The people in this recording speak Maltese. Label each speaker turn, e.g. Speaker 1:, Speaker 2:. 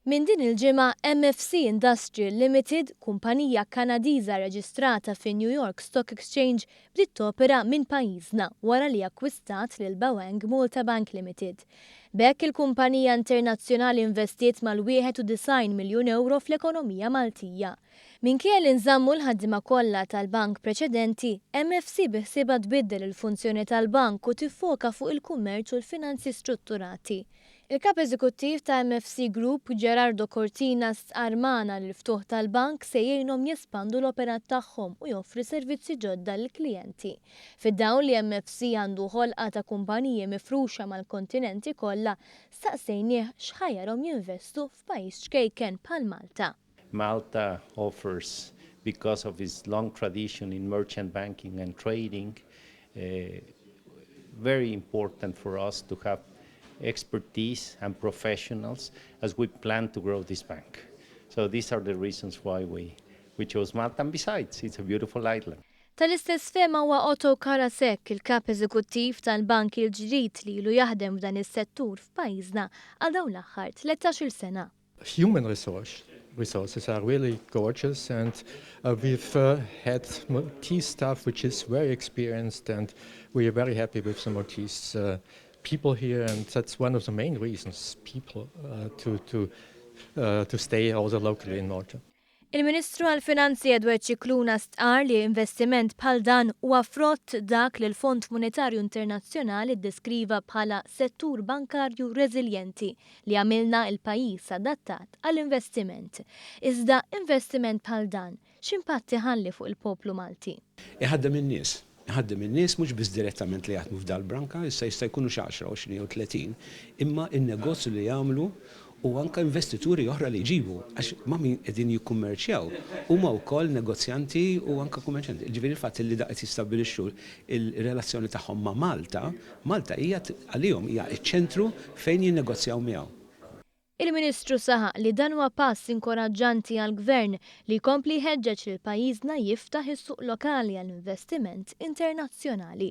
Speaker 1: Minn din il-ġimgħa, MFC Industrial Limited, kumpanija Kanadiża reġistrata fi New York Stock Exchange, bdiet topera minn pajjiżna wara li akkwistat lil Bawang Malta Bank Limited. B'hekk il-kumpanija internazzjonali investiet mal-91 miljun ewro fl-ekonomija Maltija. Minkejja li nżammu l-ħaddiema kollha tal-bank preċedenti, MFC biħsiebha tbiddel il-funzjoni tal-bank u tiffoka fuq il-kummerċ u l-finanzi strutturati. Il-Kap Eżekuttiv ta' MFC Group, Gerardo Cortina, stqarr magħna li l-ftuħ tal-bank se jgħinhom jespandu l-operat tagħhom u joffri servizzi ġodda lill-klijenti. Fid-dawl li MFC għandu ħolqa ta' kumpaniji mifruxa mal-kontinenti kollha, staqsejnieh x'ħajjarhom jinvestu f'pajjiż ċkejken bħal Malta.
Speaker 2: Malta offers, because of its long tradition in merchant banking and trading, very important for us to have expertise and professionals as we plan to grow this bank. So these are the reasons why we chose Malta. And besides, it's a beautiful island.
Speaker 1: Tal-istess fehma huwa Otto Karasek, il-kap eżekuttiv tal-bank il-ġdid li ilu jaħdem f'dan is-settur f'pajjiżna għal dawn l-aħħar 13-il sena.
Speaker 3: Human resources are really gorgeous and we've had Maltese staff which is very experienced and we are very happy with the Maltese people here, and that's one of the main reasons people to stay also locally in Malta.
Speaker 1: Il-Ministru għal-Finanzi Edward Scicluna stqar li investiment bħal dan huwa frott dak li l-Fond Monetarju Internazzjonali ddeskriva bħala settur bankarju reżiljenti li għamilna il-pajjiż adattat għall-investiment. Iżda investiment bħal dan x'impatt iħalli fuq il-poplu Malti?
Speaker 4: Iħaddem in-nies. Iħaddem in-nies mhux biss direttament li jaħdmu f'dal-branka, issa jista' jkunu xi 10, 20 jew 30, imma in-negozju li jagħmlu u anka investituri oħra li jġibu, għax ma' min qegħdin jikkummerċjaw huma wkoll negozjanti u anka kummerċjanti. Ġifieri il-fatt li da qed jistabbilixxu il-relazzjoni tagħhom ma' Malta, Malta hija għalihom hija ċ-ċentru fejn jinnegozjaw miegħu.
Speaker 1: Il-Ministru saħaq li dan huwa pass inkoraġġanti għall-Gvern li jkompli jħeġġeġ lil pajjiżna jiftaħ is-suq lokali għall-investiment internazzjonali.